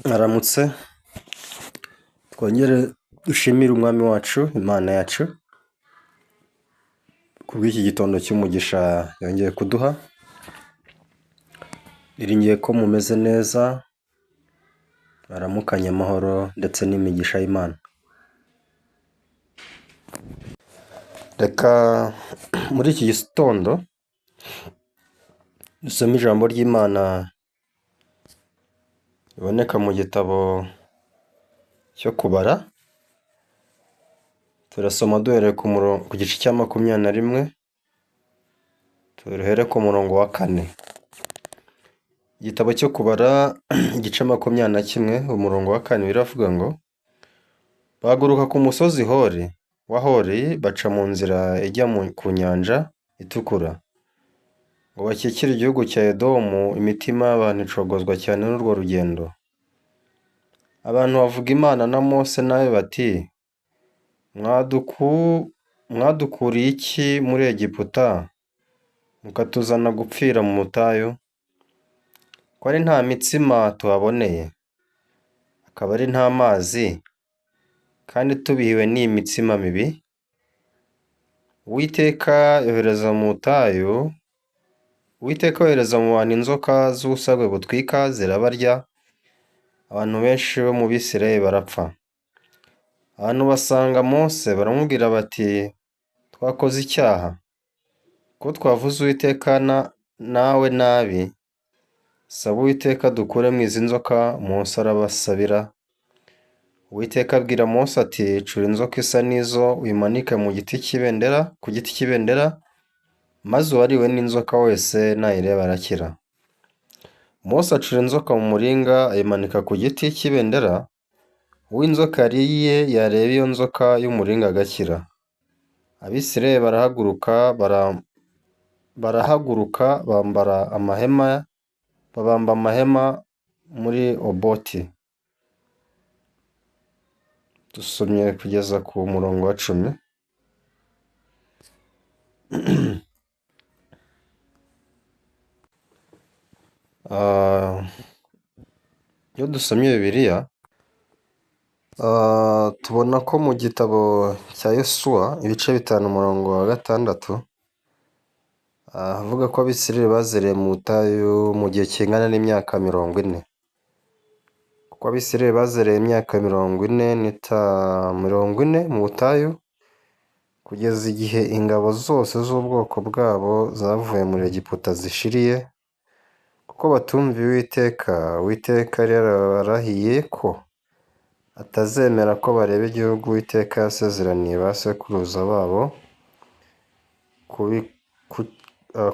Mwaramutse, twongere dushimire Umwami wacu, Imana yacu, kubw'iki gitondo cy'umugisha yongeye kuduha, niringiye ko mumeze neza, mwaramukanye amahoro ndetse n'imigisha y'Imana. Reka muri iki gitondo dusome ijambo ry'Imana riboneka mu gitabo cyo kubara, turasoma duhereye ku gice cya 21, duhere ku murongo wa 4. Igitabo cyo kubara igice 21, umurongo wa 4 biravuga ngo: bahaguruka ku musozi Hori wa Hori, baca mu nzira ijya ku nyanja itukura, ngo bakikire igihugu cya Edomu. Imitima y'abantu icogozwa cyane n'urwo rugendo. Abantu bavuga Imana na Mose nawe bati: mwadukuriye iki muri Egiputa, mukatuzana gupfira mu butayu? Ko ari nta mitsima tuhaboneye, akaba ari nta mazi, kandi tubihiwe n'iyi mitsima mibi? Uwiteka yohereza mu butayu, Uwiteka yohereza mu bantu inzoka z'ubusagwe butwika, zirabarya, abantu benshi bo mu Bisirayeli barapfa. Abantu basanga Mose baramubwira bati: twakoze icyaha, ko twavuze Uwiteka nawe nabi, saba Uwiteka dukuremo izi nzoka. Mose arabasabira. Uwiteka abwira Mose ati: cura inzoka isa n'izo, uyimanike mu giti cy'ibendera, ku giti cy'ibendera, maze uwariwe n'inzoka wese nayireba arakira. Mose acura inzoka mu muringa, ayimanika ku giti cy'ibendera, uwo inzoka yariye yareba iyo nzoka y'umuringa agakira. Abisirayeli barahaguruka bambara amahema, babamba amahema muri Oboti. Dusomye kugeza ku murongo wa 10. Iyo dusomye Bibiliya tubona ko mu gitabo cya Yosuwa ibice 5 umurongo wa 6, havuga ko Abisirayeli bazereye mu butayu mu gihe kingana n'imyaka 40. Kuko Abisirayeli bazereye imyaka 40 mu butayu, kugeza igihe ingabo zose z'ubwoko bwabo zavuye muri Egiputa zishiriye, kuko batumviye Uwiteka. Uwiteka yari yarabarahiye ko atazemera ko bareba igihugu Uwiteka yasezeraniye ba sekuruza babo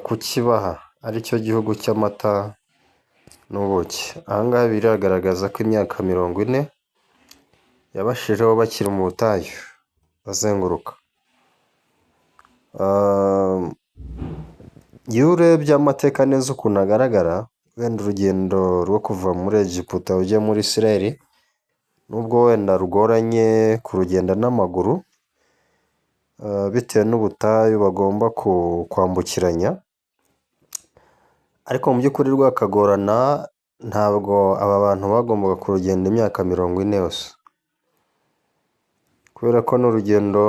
kukibaha, aricyo gihugu cy'amata n'ubuki. Aha ngaha biragaragaza ko imyaka 40 yabashiriyeho bakiri mu butayu bazenguruka. Iyo urebye amateka neza ukuntu agaragara, wenda urugendo rwo kuva muri Egiputa ujya muri Isirayeli, nubwo wenda rugoranye kurugenda n'amaguru, bitewe n'ubutayu bagomba kwambukiranya, ariko mu by'ukuri rwakagorana, ntabwo aba bantu bagombaga kurugenda imyaka 40 yose, kubera ko ni urugendo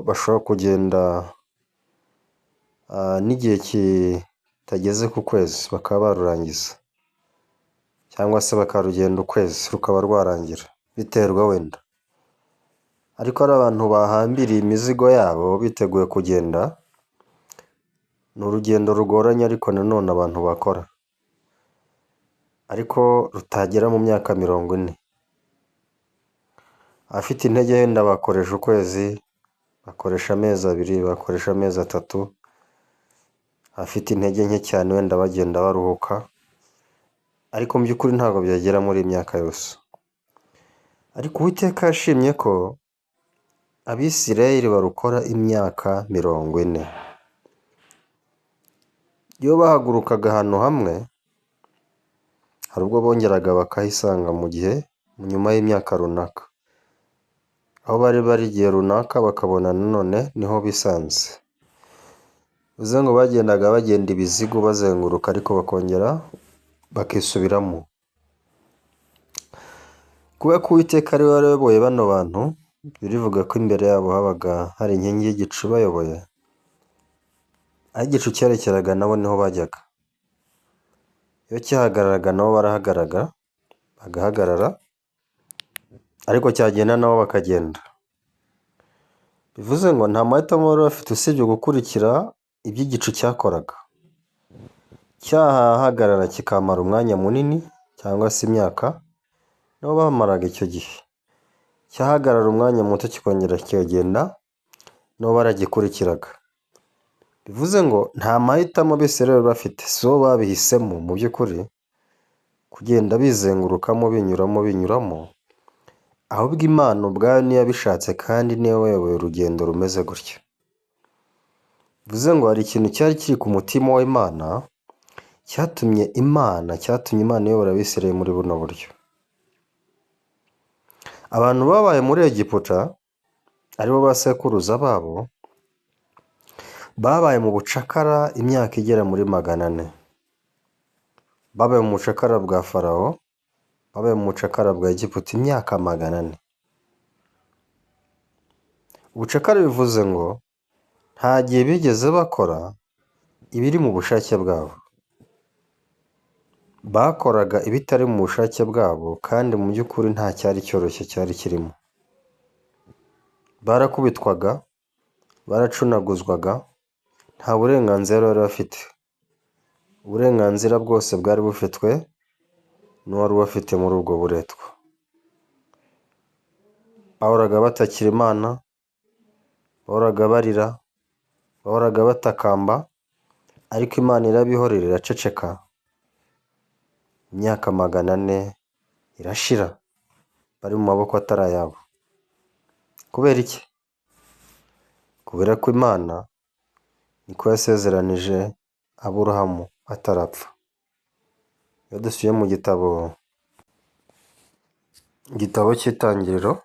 bashobora kugenda n'igihe kitageze ku kwezi bakaba barurangiza, cyangwa se bakarugenda ukwezi rukaba rwarangira, biterwa wenda. Ariko ari abantu bahambiriye imizigo yabo biteguye kugenda, ni urugendo rugoranye ariko nanone abantu bakora, ariko rutagera mu myaka 40. Abafite intege wenda bakoresha ukwezi, bakoresha amezi 2, bakoresha amezi 3, abafite intege nke cyane wenda bagenda baruhuka, ariko mu by'ukuri ntabwo byagera muri iyi myaka yose. Ariko Uwiteka yashimye ko Abisirayeli barukora imyaka 40. Iyo bahagurukaga ahantu hamwe, hari ubwo bongeraga bakahisanga mu gihe nyuma y'imyaka runaka. Aho bari bari igihe runaka bakabona nanone niho bisanze. Bivuze ngo bagendaga bagenda ibizigo bazenguruka, ariko bakongera bakisubiramo. Kubera ko Uwiteka ari we wayoboye bano bantu, birivuga ko imbere yabo habaga hari inkingi y'igicu ibayoboye, aho igicu cyerekeraga nabo niho bajyaga. Iyo cyahagararaga nabo barahagararaga, bagahagarara, ariko cyagenda nabo bakagenda. Bivuze ngo nta mahitamo bari bafite usibye gukurikira ibyo igicu cyakoraga. Cyahagarara kikamara umwanya munini cyangwa se imyaka, nabo bamaraga icyo gihe. Cyahagarara umwanya muto kikongera kikagenda, nabo baragikurikiraga. Bivuze ngo nta mahitamo Abisirayeli bari bafite, si bo babihisemo mu by'ukuri, kugenda bizengurukamo binyuramo binyuramo, ahubwo Imana ubwayo niyo yabishatse kandi niyo wayoboye urugendo rumeze gutya. Bivuze ngo hari ikintu cyari kiri ku mutima w'Imana, cyatumye Imana iyobora Abisirayeli muri buno buryo. Abantu babaye muri Egiputa, aribo ba sekuruza babo, babaye mu bucakara imyaka igera muri 400. Babaye mu bucakara bwa Farawo, babaye mu bucakara bwa Egiputa imyaka 400. Ubucakara bivuze ngo nta gihe bigeze bakora ibiri mu bushake bwabo. Bakoraga ibitari mu bushake bwabo kandi mu by'ukuri nta cyari cyoroshye cyari kirimo. Barakubitwaga, baracunaguzwaga, nta burenganzira bari bafite. Uburenganzira bwose bwari bufitwe n'uwari ubafite muri ubwo buretwa. Bahoraga batakira Imana, bahoraga barira, bahoraga batakamba, ariko Imana irabihorera iraceceka. Imyaka 400 irashira bari mu maboko atari ayabo. Kubera iki? Kubera ko Imana niko yasezeranije Aburahamu atarapfa. Iyo dusubiye mu gitabo cy'Itangiriro,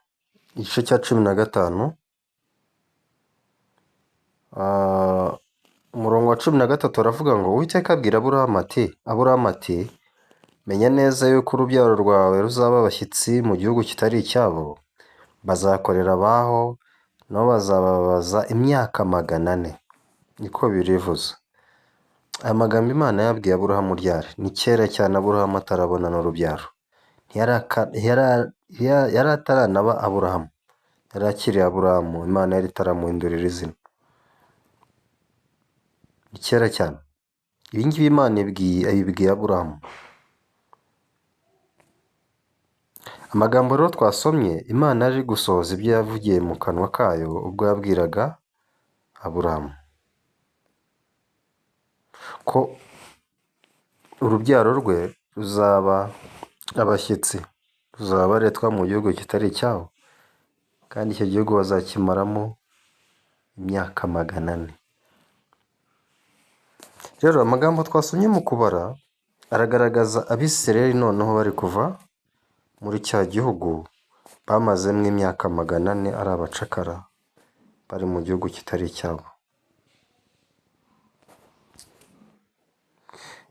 igice cya 15, umurongo wa 13 aravuga ngo Uwiteka abwira Aburahamu ati menya neza yuko urubyaro rwawe ruzaba abashyitsi mu gihugu kitari icyabo, bazakorera abaho, nabo bazababaza imyaka 400. Niko birivuze. Aya magambo Imana yabwiye Aburahamu ryari? Ni kera cyane Aburahamu atarabona n'urubyaro. Yari ataranaba Aburahamu, yari akiri Aburahamu, Imana yari itaramuhindurira izina. Ni kera cyane. Ibi ngibi Imana ibibwiye Aburahamu. Amagambo rero twasomye, Imana yari gusohoza ibyo yavugiye mu kanwa kayo ubwo yabwiraga Aburahamu ko urubyaro rwe ruzaba abashyitsi, ruzaba abaretwa mu gihugu kitari icyabo, kandi icyo gihugu bazakimaramo imyaka 400. Rero amagambo twasomye mu kubara aragaragaza Abisirayeli noneho bari kuva muri cya gihugu bamazemo imyaka 400 ari abacakara, bari mu gihugu kitari icyabo.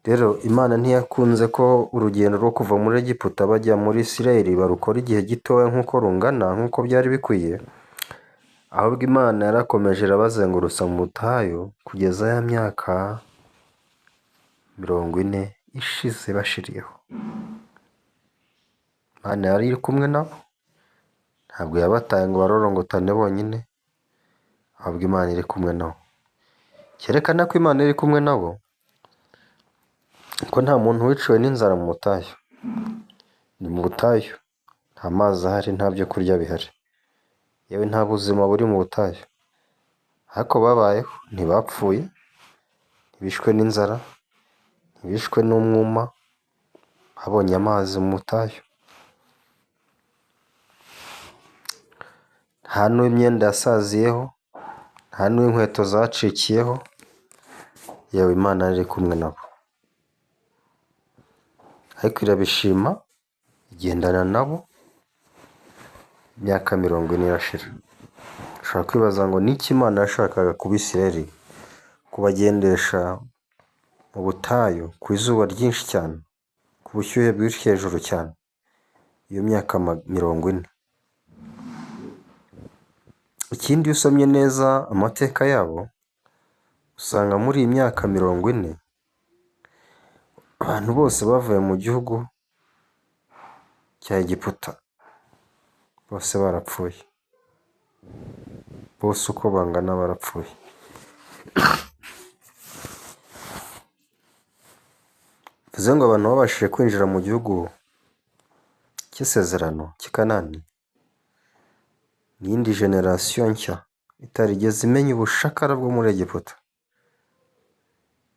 Rero Imana ntiyakunze ko urugendo rwo kuva muri Egiputa bajya muri Isirayeli barukora igihe gitoya nk'uko rungana nk'uko byari bikwiye, ahubwo Imana yarakomeje irabazengurutsa mu butayu kugeza ya myaka 40 ishize bashiriyeho. Imana yari iri kumwe nabo, ntabwo yabataye ngo barorongotane bonyine, ahubwo Imana iri kumwe nabo. Cyerekana ko Imana iri kumwe nabo, ko nta muntu wiciwe n'inzara mu butayu. Ni mu butayu, nta mazi ahari, nta byo kurya bihari, yewe nta buzima buri mu butayu, ariko babayeho, ntibapfuye, ntibishwe n'inzara, ntibishwe n'umwuma, babonye amazi mu butayu. Nta n'uw'imyenda yasaziyeho, nta n'uw'inkweto zacikiyeho, yewe Imana yari kumwe nabo. Ariko irabishima, igendana nabo, imyaka 40 irashira. Ushobora kwibaza ngo niki Imana yashakaga ku Bisirayeli? Kubagendesha mu butayu, ku izuba ryinshi cyane, ku bushyuhe bwinshi hejuru cyane. Iyo myaka 40. Ikindi iyo usomye neza amateka yabo, usanga muri iyi myaka 40 abantu bose bavuye mu gihugu cya Egiputa bose barapfuye, bose uko bangana barapfuye. Bivuze ngo abantu babashije kwinjira mu gihugu cy'isezerano cy'i Kanani, ni iyindi generasiyo nshya itarigeze imenya ubushakara bwo muri Egiputa,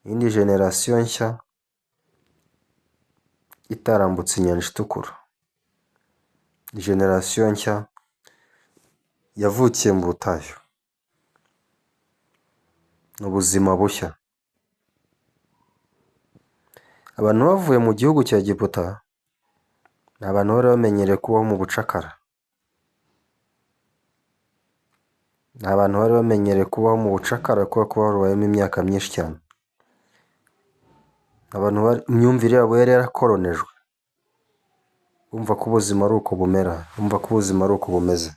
iyindi generasiyo nshya itarambutse inyanja itukura, generasiyo nshya yavukiye mu butayu, ni ubuzima bushya. Abantu bavuye mu gihugu cya Egiputa ni abantu bari bamenyereye kubaho mu bucakara, ni abantu bari bamenyereye kubaho mu bucakara kubera ko barubayemo imyaka myinshi cyane. Abantu imyumvire yabo yari yarakoronejwe, bumva ko ubuzima ari uko bumera, bumva ko ubuzima ari uko bumeze.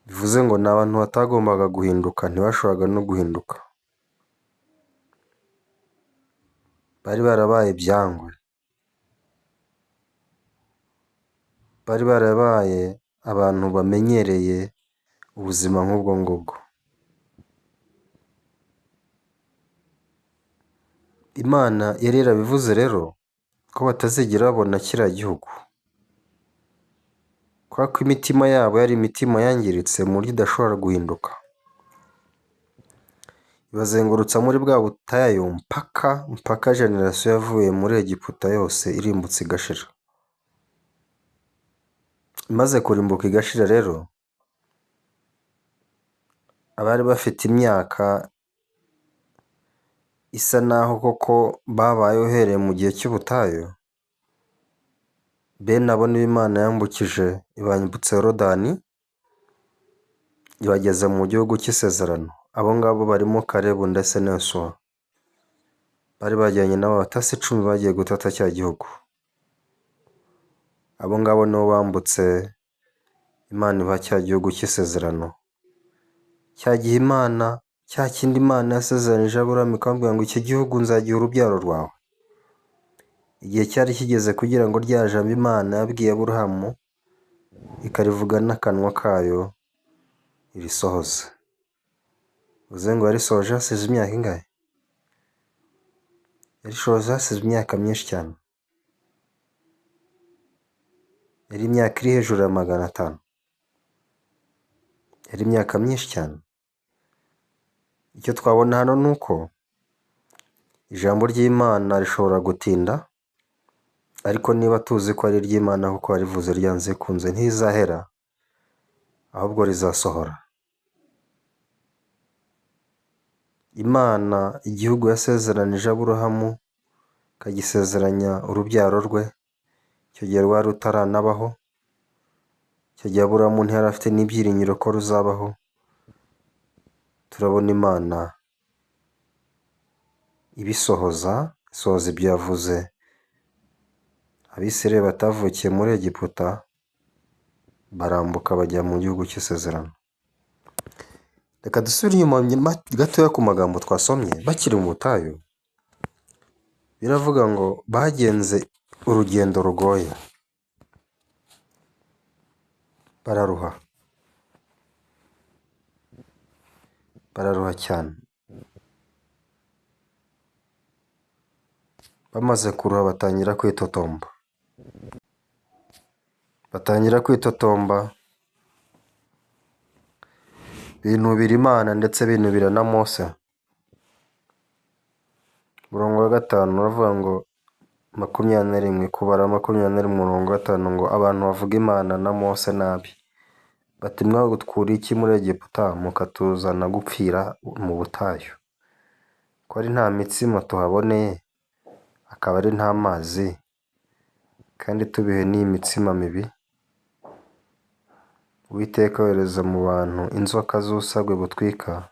Bivuze ngo ni abantu batagombaga guhinduka, ntibashoboraga no guhinduka, bari barabaye ibyangwe, bari barabaye abantu bamenyereye ubuzima nk'ubwo ngubwo. Imana yari yarabivuze rero ko batazigera babona kiriya gihugu, kubera ko imitima yabo yari imitima yangiritse mu buryo idashobora guhinduka. Ibazengurutsa muri bwa butayu mpaka generasiyo yavuye muri Egiputa yose irimbutse igashira. Imaze kurimbuka igashira rero, abari bafite imyaka isa naho koko babaye uhereye mu gihe cy'ubutayu, bene abo nibo Imana yambukije ibambutsa Yorodani, ibageza mu gihugu cy'isezerano. Abo ngabo barimo Kalebu ndetse na Yosuwa, bari bajyanye n'abo batasi 10 bagiye gutata cya gihugu. Abo ngabo nibo bambutse, Imana ibaha cya gihugu cy'isezerano. Cya gihe Imana, cya kindi Imana yasezeranije Aburahamu ikamubwira ngo icyo gihugu nzagiha urubyaro rwawe. Igihe cyari kigeze kugira ngo rya jambo Imana yabwiye Aburahamu ikarivuga n'akanwa kayo irisohoze. Bivuze ngo yarisohoje hasize imyaka ingahe? Yarisohoje hasize imyaka myinshi cyane, yari imyaka iri hejuru ya 500, yari imyaka myinshi cyane. Icyo twabona hano ni uko ijambo ry'Imana rishobora gutinda, ariko niba tuzi ko ari iry'Imana kuko yarivuze ryanze rikunze ntirizahera, ahubwo rizasohora. Imana igihugu yasezeranije Aburahamu ikagisezeranya urubyaro rwe, icyo gihe rwari rutaranabaho, icyo gihe Aburahamu ntiyari afite n'ibyiringiro ko ruzabaho. Turabona Imana ibisohoza, isohoza ibyo yavuze. Abisirayeli batavukiye muri Egiputa barambuka bajya mu gihugu cy'isezerano. Reka dusubire inyuma gatoya ku magambo twasomye bakiri mu butayu. Biravuga ngo bagenze urugendo rugoye, bararuha, bararuha cyane. Bamaze kuruha batangira kwitotomba, batangira kwitotomba, binubira Imana ndetse binubira na Mose. Umurongo wa 5 uravuga ngo 21, kubara 21 umurongo wa 5 ngo abantu bavuga Imana na Mose nabi, bati mwagutwura iki muri Egiputa mukatuzana gupfira mu butayu? Ko ari nta mitsima tuhaboneye, akaba ari nta mazi, kandi tubihe n'iyi mitsima mibi. Uwiteka yohereza mu bantu inzoka z'ubusagwe butwika,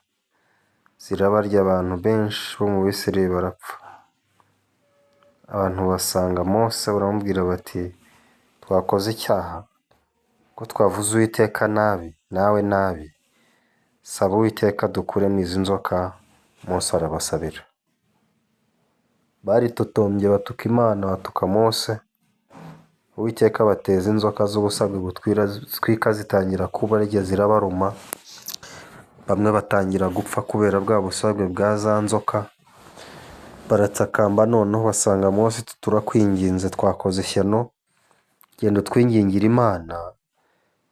zirabarya, abantu benshi bo mu Bisirayeli barapfa. Abantu basanga Mose baramubwira bati twakoze icyaha ko twavuze Uwiteka nabi nawe nabi, saba Uwiteka dukuremo izi nzoka. Mose arabasabira. Baritotombye batuka Imana, batuka Mose. Uwiteka abateza inzoka z'ubusagwe butwika zitangira kubarya zirabaruma, bamwe batangira gupfa kubera bwa busagwe bwa za nzoka. Baratakamba noneho basanga Mose, turakwinginze twakoze ishyano, genda utwingingire Imana,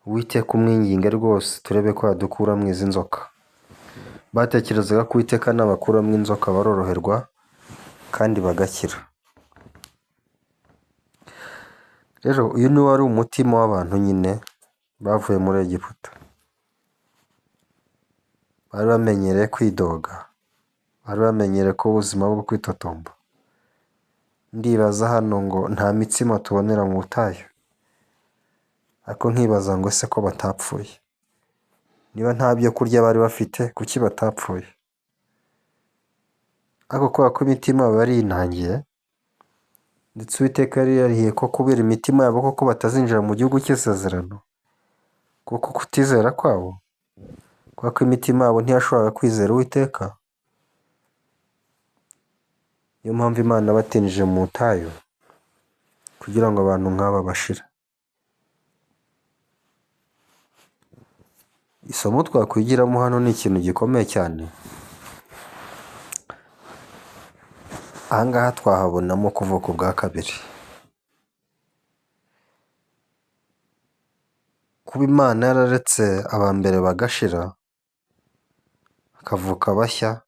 Uwiteka umwinginge rwose turebe ko yadukuramo izi nzoka. Batekerezaga ko Uwiteka nabakuramo inzoka baroroherwa kandi bagakira. Rero uyu ni wari umutima w'abantu nyine bavuye muri Egiputa. Bari bamenyereye kwidoga, bari bamenyereye ko ubuzima bwo kwitotomba. Ndibaza hano ngo nta mitsima tubonera mu butayu, ariko nkibaza ngo ese ko batapfuye? Niba nta byo kurya bari bafite kuki batapfuye? Ariko kubera ko imitima yabo yari yinangiye, ndetse Uwiteka yari yarihiye ko kubera imitima yabo koko batazinjira mu gihugu cy'isezerano, kuko kutizera kwabo, kubera ko imitima yabo ntiyashoboraga kwizera Uwiteka. Niyo mpamvu Imana yabatinjije mu butayu kugira ngo abantu nk'aba bashire. Isomo twakwigiramo hano ni ikintu gikomeye cyane. Aha ngaha twahabonamo kuvuka ubwa kabiri. Kuba Imana yararetse aba mbere bagashira, hakavuka bashya,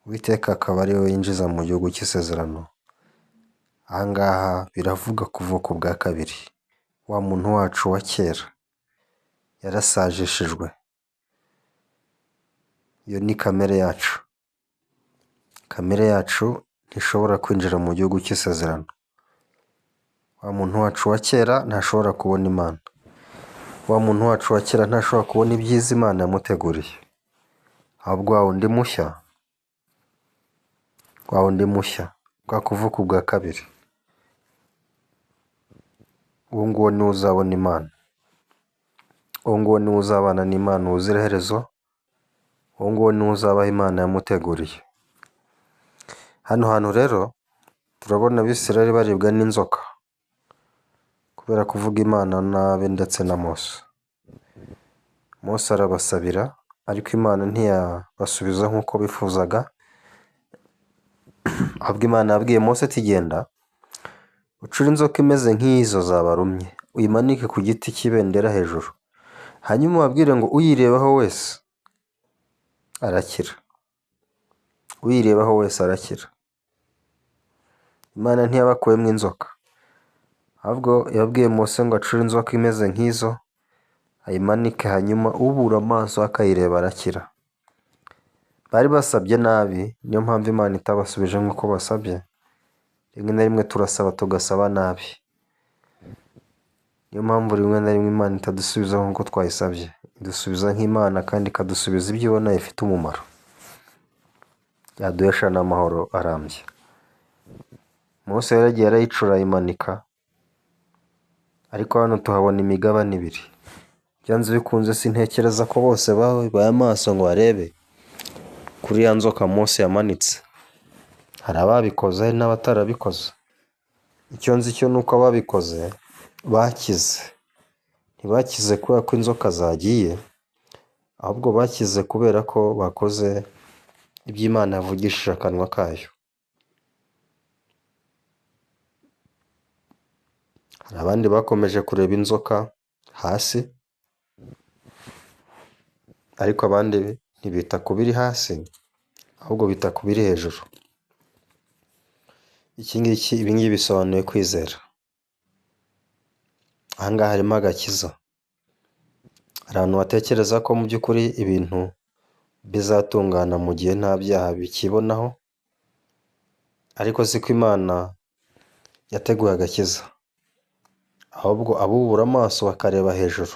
Uwiteka akaba ari we yinjiza mu gihugu cy'isezerano. Aha ngaha biravuga kuvuka ubwa kabiri. Wa muntu wacu wa kera yarasajishijwe. Iyo ni kamere yacu. Kamere yacu ntishobora kwinjira mu gihugu cy'isezerano. Wa muntu wacu wa kera ntashobora kubona Imana. Wa muntu wacu wa kera ntashobora kubona ibyiza Imana yamuteguriye. Ahubwo wa wundi mushya, wa wundi mushya, bwa kuvuka ubwa kabiri, uwo nguwo niwe uzabona Imana. Uwo nguwo niwe uzabana n'Imana ubuziraherezo, uwo nguwo niwe uzabaho Imana yamuteguriye. Hano hantu rero turabona Abisirayeli baribwa n'inzoka kubera kuvuga Imana nabi ndetse na Mose. Mose arabasabira ariko Imana ntiyabasubiza nk'uko bifuzaga, ahubwo Imana yabwiye Mose ati genda ucure inzoka imeze nk'izo zabarumye, uyimanike ku giti cy'ibendera hejuru, hanyuma ubabwire ngo uyirebaho wese arakira. Uyirebaho wese arakira. Imana ntiyabakuyemo inzoka, ahubwo yabwiye Mose ngo acure inzoka imeze nk'izo, ayimanike, hanyuma ubura amaso akayireba arakira. Bari basabye nabi, niyo mpamvu Imana itabasubije nk'uko basabye. Rimwe na rimwe turasaba tugasaba nabi, niyo mpamvu rimwe na rimwe Imana itadusubiza nk'uko twayisabye. Idusubiza nk'Imana kandi ikadusubiza ibyo ibona bifite umumaro, yaduhesha n'amahoro arambye. Mose yaragiye arayicura ayimanika, ariko hano tuhabona imigabane ibiri. Byanze bikunze sintekereza ko bose babaye amaso ngo barebe kuri ya nzoka Mose yamanitse. Hari ababikoze hari n'abatarabikoze. Icyo nzi cyo ni uko ababikoze bakize. Ntibakize kubera ko inzoka zagiye, ahubwo bakize kubera ko bakoze ibyo Imana yavugishije akanwa kayo. Hari abandi bakomeje kureba inzoka hasi, ariko abandi ntibita ku biri hasi, ahubwo bita ku biri hejuru. Iki ngiki, ibi ngibi bisobanuye kwizera. Aha ngaha harimo agakiza. Hari abantu batekereza ko mu by'ukuri ibintu bizatungana mu gihe nta byaha bikibonaho, ariko siko Imana yateguye agakiza. Ahubwo abubura amaso bakareba hejuru.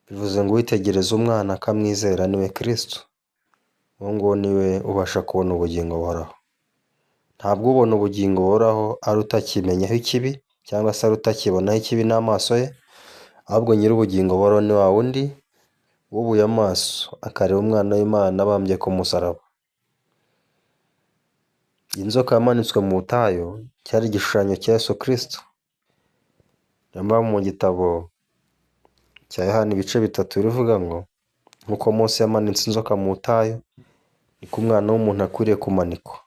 Bivuze ngo uwitegereza umwana akamwizera niwe Kristo, uwo nguwo niwe ubasha kubona ubugingo buhoraho. Ntabwo ubona ubugingo buhoraho ari utakimenyaho ikibi cyangwa se ari utakibonaho ikibi n'amaso ye, ahubwo nyir'ubugingo buhoraho ni wa wundi wubuye amaso akareba Umwana w'Imana abambye ku musaraba. Inzoka yamanitswe mu butayu cyari igishushanyo cya Yesu Kristo. Niyo mpamvu mu gitabo cya Yohana ibice 3 birivuga ngo nk'uko Mose yamanitse inzoka mu butayu, niko Umwana w'umuntu akwiriye kumanikwa,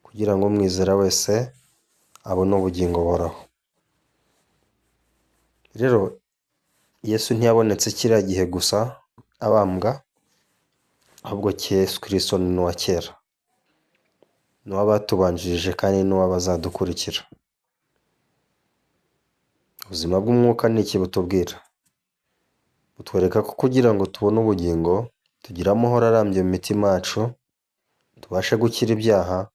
kugira ngo umwizera wese abone ubugingo buhoraho. Rero Yesu ntiyabonetse kiriya gihe gusa abambwa, ahubwo Yesu Kristo ni n'uwa kera, ni uw'abatubanjirije kandi ni n'uw'abazadukurikira. Ubuzima bw'umwuka ni iki butubwira? Butwereka ko kugira ngo tubone ubugingo, tugire amahoro arambye mu mitima yacu, tubashe gukira ibyaha,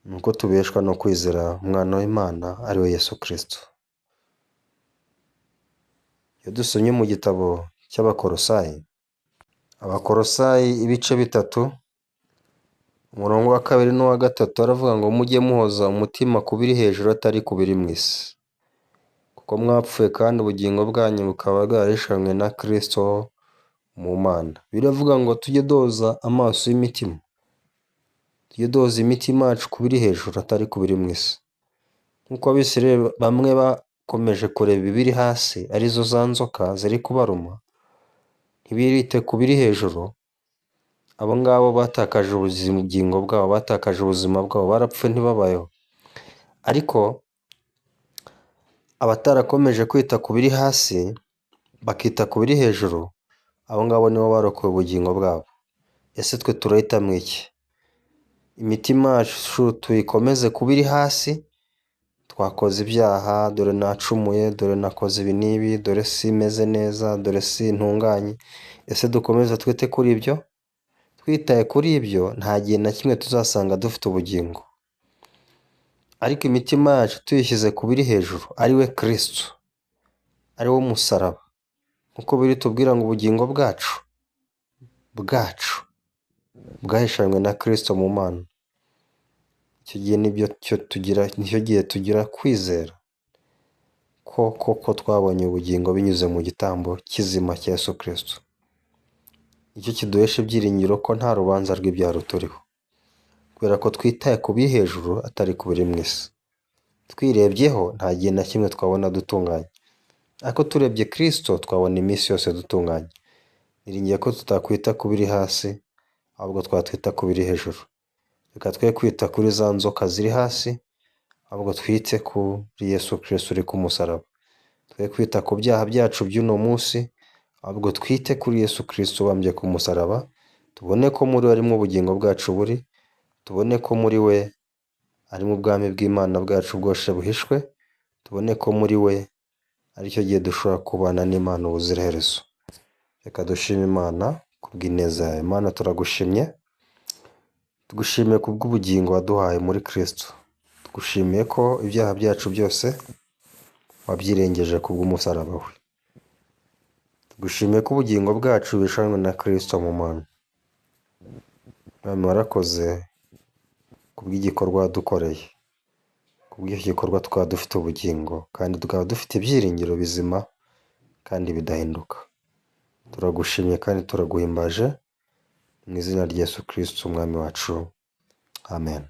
ni uko tubeshwa no kwizera Umwana w'Imana ari we Yesu Kristo. Iyo dusomye mu gitabo cy'Abakolosayi, Abakolosayi ibice 3, umurongo wa 2 n'uwa 3 aravuga ngo mujye muhoza umutima ku biri hejuru atari ku biri mu isi, kuko mwapfuye kandi ubugingo bwanyu bukaba bwarahishanywe na Kristo mu Mana. Biravuga ngo tujye duhoza amaso y'imitima, tujye duhoza imitima yacu ku biri hejuru atari ku biri mu isi. Nk'uko Abisirayeli bamwe bakomeje kureba ibiri hasi arizo za nzoka ziri kubaruma, ntibite ku biri hejuru, abo ngabo batakaje ubugingo bwabo, batakaje ubuzima bwabo, barapfuye ntibabayeho. Ariko abatarakomeje kwita ku biri hasi bakita ku biri hejuru, abo ngabo nibo barokoye ubugingo bwabo. Ese twe turahitamo iki? Imitima yacu tuyikomeze ku biri hasi, twakoze ibyaha, dore nacumuye, dore nakoze ibi n'ibi, dore simeze neza, dore sintunganye. Ese dukomeze twite kuri ibyo? Twitaye kuri ibyo nta gihe na kimwe tuzasanga dufite ubugingo. Ariko imitima yacu tuyishyize ku biri hejuru, ari we Kristo, ari wo musaraba, nk'uko biri tubwira ngo ubugingo bwacu bwahishanywe na Kristo mu Mana. Icyo gihe nibyo tugira, nicyo gihe tugira kwizera ko koko twabonye ubugingo binyuze mu gitambo kizima cya Yesu Kristo. Nicyo kiduhesha ibyiringiro ko nta rubanza rw'ibyaha ruturiho, kubera ko twitaye ku biri hejuru atari ku biri mu isi. Twirebyeho nta gihe na kimwe twabona dutunganye, ariko turebye Kristo twabona iminsi yose dutunganye. Niringiye ko tutakwita ku biri hasi, ahubwo twatwita ku biri hejuru. Reka twe kwita kuri za nzoka ziri hasi, ahubwo twite kuri Yesu Kristo uri ku musaraba. Twe kwita ku byaha byacu by'uno munsi, ahubwo twite kuri Yesu Kristo ubambye ku musaraba, tubone ko muri we arimo ubugingo bwacu buri, tubone ko muri we arimo ubwami bw'Imana bwacu bwose buhishwe, tubone ko muri we aricyo gihe dushobora kubana n'Imana ubuziraherezo. Reka dushime Imana kubw'ineza yayo. Imana turagushimye, tugushimiye kubw'ubugingo waduhaye muri Kristo. Tugushimiye ko ibyaha byacu byose wabyirengeje kubw'umusaraba we. Tugushimiye ko ubugingo bwacu buhishanywe na Kristo mu Mana. Mwami warakoze kubw'igikorwa wadukoreye, kubw'icyo gikorwa tukaba dufite ubugingo kandi tukaba dufite ibyiringiro bizima kandi bidahinduka. Turagushimye kandi turaguhimbaje mu izina rya Yesu Kristo Umwami wacu, amen.